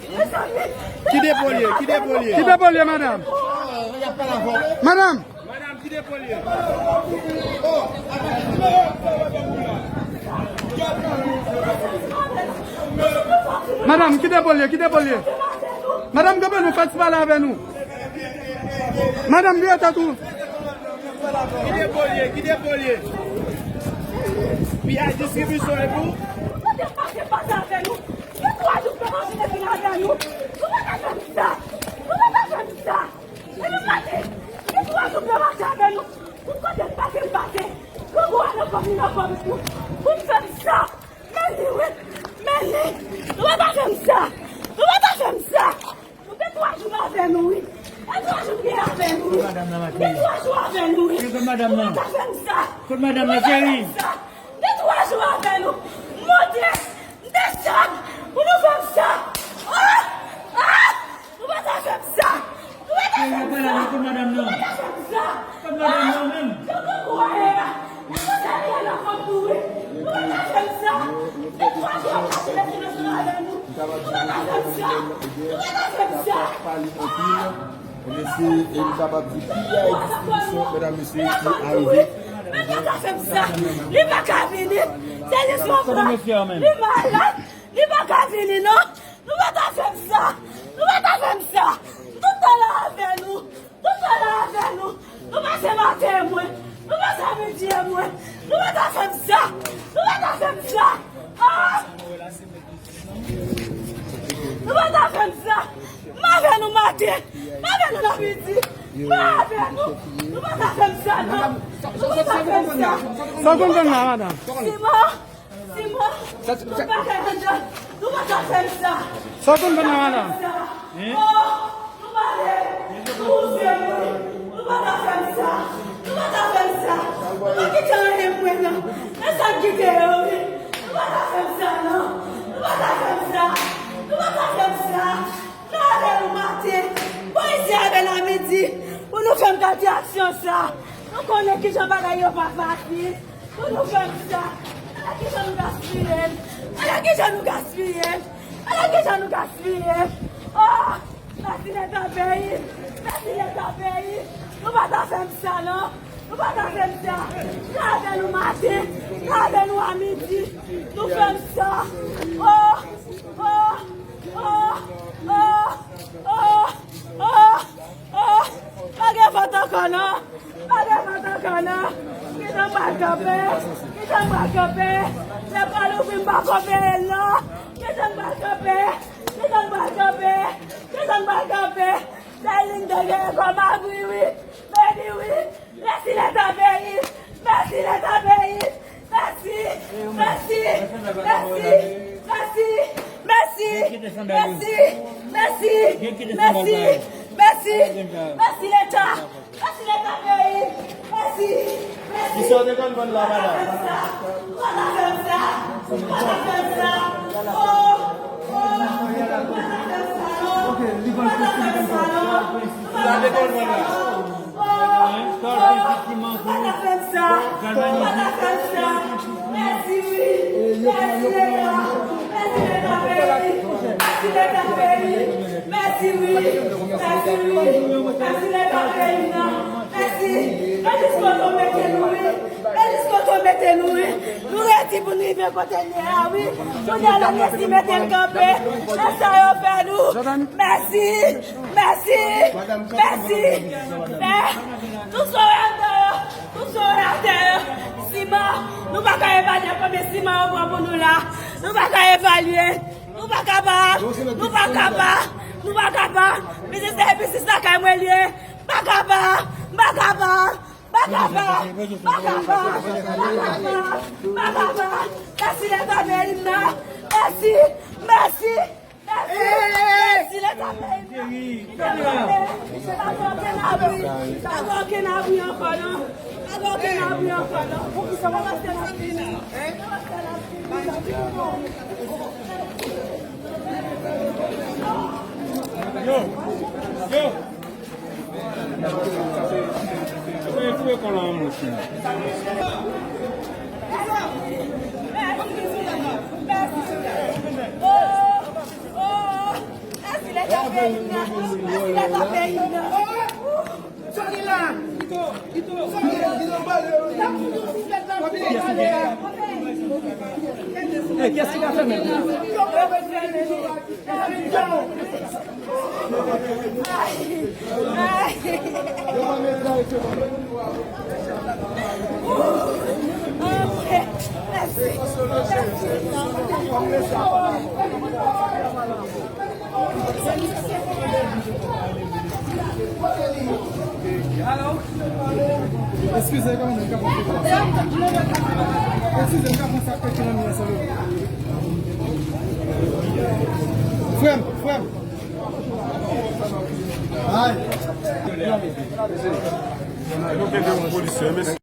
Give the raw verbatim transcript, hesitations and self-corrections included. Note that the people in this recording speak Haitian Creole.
Ki depo l ye? Ki depo l ye? Ki depo l ye, madanm? Madanm! Madanm, ki depo l ye? Madanm, ki depo l ye? Ki depo l ye? Madanm, kanpe, nou fè ti pale avè nou. Madanm, leve tèt ou. Ki depo l ye? Ki depo l ye? Piyay distribisyon e pou? Kote pase pase avè nou? Gen twa jou fè manje te vin avè nou. Nou pa ka fè m sa. Nou pa ka fè m sa. E nou mande. Gen twa jou fè manje avè nou. Pou kote pase m pase. Grangou a nan kò m, li nan kò m tou. Pou m fè m sa. Men li wi. Men li. Nou pa ka fè m sa. Nou pa ka fè m sa. Nou gen twa jou avè nou wi. Gen twa jou nou gen avè nou wi. Gen twa jou avè nou wi. Kot madanm nan? Nou pa ka fè m sa. Kot madanm nan, cheri? Gen twa jou avè nou. M monte, m desann, pou nou fè m sa. Ah! Ah! Nou pa ta fè m sa. Nou pa ta fè m sa. Kot madanm nan? Nou pa ta fè m sa. Kot madanm nan menm? Jan grangou a ye a. Mwen konn sa li ye nan kont nou wi. Nou pa ta fè m sa. Gen twa jou ap pase lè silans nan avè nou. Nou pa ta fè m sa. Nou pa ta fè m sa. Mesye, e m kapab di piyay distribisyon, medam, mesye, ki arive. Men pa ta fè m sa. Li pa ka vini. Se jis yon prank. Li malad. Li pa ka vini, non. Nou pa ta fè m sa. Nou pa ta fè m sa. Tout tan la avè nou. Tout tan la avè nou. Nou pase maten e mwen. Nou pase midi e mwen. Nou pa ta fè m sa. Nou pa ta fè m sa. Ah! Nou pa ta fè m sa. M avè nou maten. M avè nou nan midi. M avè nou. Nou pa ta fè m sa, non. Nou pa ta fè m sa. Sa w konn konn la, madanm? Siman, Siman, nou pa ka anndan. Nou pa ta fè m sa. Sa w konn konn la, madanm? Sa. Oh! Nou pale, nou wouze mwen. Nou pa ta fè m sa. Nou pa ta fè m sa. Nou pa kite anyen mwen non. Men sa m kite yo wi. Nou pa ta fè m sa non. Nou pa ta fè m sa. Nou pa ta fè m sa. Nou avè nou maten. Bon, isi avè la midi. Pou nou fè m kalite aksyon sa. Nou konnen kijan bagay yo pa fasil. Pou nou fè m sa. Ala kijan nou gaspiye m. Ala kijan nou gaspiye m. Ala kijan nou gaspiye m. Oh! Mèsi Leta peyi m. Mèsi Leta peyi m. Nou pa ta fè m sa non. Nou pa ta fè m sa. N avè nou maten. N avè nou a midi. Nou fè m sa. Oh! Oh! Oh! Oh! Oh! Oh! Oh! Pa gen vant ankò non. Pa gen vant ankò non. Kijan m pral kanpe? Kijan m pral kanpe? Lekòl ouvri m pa kanpe non. Kijan m pral kanpe? Kijan m pral kanpe? Kijan m pral kanpe? Sèl li m te genyen kòm abri wi. Beni wi. Mèsi Leta peyi m. Mèsi Leta peyi m. Mèsi, mèsi, mèsi, mèsi, mèsi, mèsi, mèsi, mèsi, mèsi, mèsi, mèsi Leta, mèsi Leta peyi, mèsi, mèsi. Kisa w te konn vann la, madanm? Ou pa ta fè m sa, ou pa ta fè m sa, ou pa ta fè m sa, oh, oh, ou pa ta fè m sa, non, ou pa ta fè m sa, non, ou pa ta fè m sa, non. Sa te konn vann la. Sa w gen pitit ki manke w. Ou pa ta fè m sa. Ou pa ta fè m sa. Mèsi wi. Mèsi Leta. Mèsi Leta peyi. Mèsi Leta peyi. Mèsi wi. Mèsi wi. Mèsi Leta peyi m nan. Mèsi. E jis kote w mete nou wi. E jis kote w mete nou wi. Nou redi pou n rive kote n ye a wi. Kounye a la mèsi mete n kanpe. E sa yo fè nou. Mèsi. Mèsi! Mèsi! Mè, tout sa w wè atè yo, tout sa w wè atè yo, siman, nou pa ka evalye konbyen siman yo pran pou nou la. Nou pa ka evalye. Nou pa ka pa. Nou pa ka pa. Nou pa ka pa. Biznis la e biznis lakay mwen l ye. M pa ka pa. M pa ka pa. M pa ka pa. M pa ka pa. M pa ka pa. M pa ka pa. Mèsi Leta peyi m nan. Mèsi. Mèsi. Mèsi, mèsi Leta peyi m nan. Li te mande, pa gen okenn abri, pa gen okenn abri ankò non. Pa gen okenn abri ankò non. Poukisa w ap fè la? Yo, yo. Peyi nan. Sòti la. Hey, kiyès ki ka fèmen? Eskize, kòman m ka pran sa? Eskize, m ka pran sa pete nan men an, sòl. Frè m, frè m. Ay. Nou kenbe yon polisye, mesye.